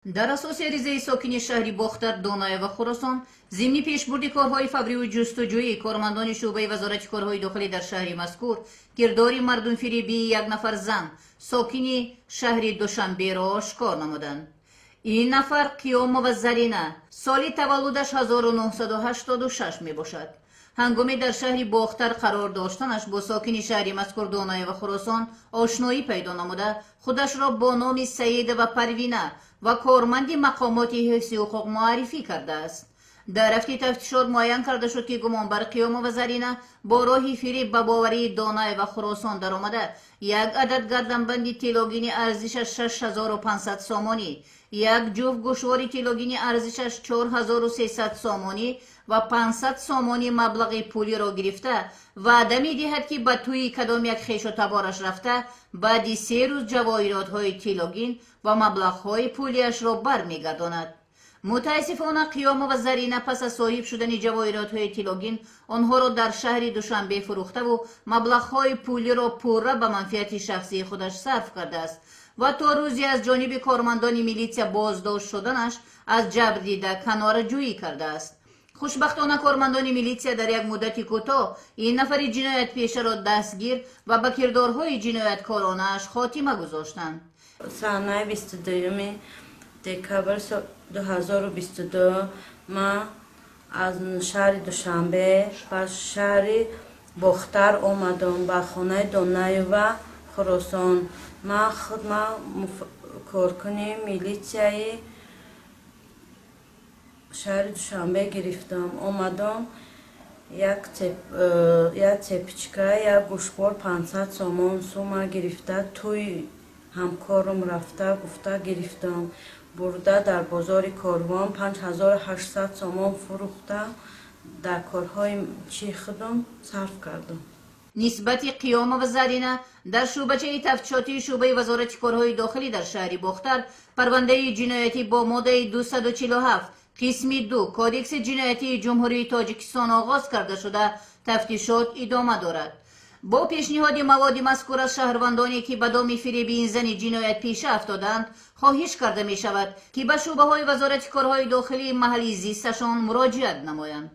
Дар асоси аризаи сокини шаҳри Бохтар Донаева Хуросон, зимни пешбурди корҳои фавриву ҷустуҷӯӣ, кормандони шӯъбаи Вазорати корҳои дохилӣ дар шаҳри мазкур кирдори мардумфиребии як нафар зан, сокини шаҳри Душанберо ошкор намуданд. Ин нафар Қиёмова Зарина, соли таваллудаш 1986 мебошад. Ҳангоме дар шаҳри Бохтар қарор доштанаш бо сокини шаҳри мазкур Донаева Хуросон ошноӣ пайдо намуда, худашро бо номи Саидова Парвина ва корманди мақомоти ҳифзи ҳуқуқ муаррифӣ кардааст. Дар рафти тафтишот муайян карда шуд, ки гумонбар Қиёмова Зарина бо роҳи фиреб ба боварии Донаева Хуросон даромада, як адад гарданбанди тиллогини арзишаш 6500 сомонӣ, як ҷуфт гӯшвори тиллогини арзишаш 4300 сомонӣ ва 500 сомонӣ маблағи пулиро гирифта, ваъда медиҳад, ки ба тӯи кадом як хешу табораш рафта, баъди 3 рӯз ҷавоҳиротҳои тиллогин ва маблағҳои пулиашро бармегардонад. Мутаассифона, Қиёмова Зарина пас аз соҳиб шудани ҷавоҳиротҳои тиллогин онҳоро дар шаҳри Душанбе фурӯхтаву маблағҳои пулиро пурра ба манфиати шахсии худаш сарф кардааст ва то рӯзе аз ҷониби кормандони милитсия боздошт шуданаш аз ҷабрдида канораҷӯӣ кардааст. Хушбахтона, кормандони милитсия дар як муддати кӯтоҳ ин нафари ҷиноятпешаро дастгир ва ба кирдорҳои ҷинояткоронааш хотима гузоштанд. Санаи 22-юми декабр 2022 ман аз шаҳри Душанбе ба шаҳри Бохтар омадам, ба хонаи Донаева Хуросон. Ман худ ман коркуни милитсияи шаҳри Душанбе гирифтам. Омадам, як цепочка, як гӯшвор 500 сомон сума гирифта, тӯи ҳамкорам рафта гуфта гирифтам, бурда дар бозори Корвон 5800 сомон фурӯхта, дар корҳои чӣ худам сарф кардам. Нисбати Қиёмова Зарина дар шӯъбачаи тафтишотии шӯъбаи Вазорати корҳои дохилӣ дар шаҳри Бохтар парвандаи ҷиноятӣ бо моддаи 247 қисми 2 Кодекси ҷиноятии Ҷумҳурии Тоҷикистон оғоз карда шуда, тафтишот идома дорад. Бо пешниҳоди маводи мазкур аз шаҳрвандоне, ки ба доми фиреби ин зани ҷиноятпеша афтодаанд, хоҳиш карда мешавад, ки ба шӯъбаҳои Вазорати корҳои дохилии маҳалли зисташон муроҷиат намоянд.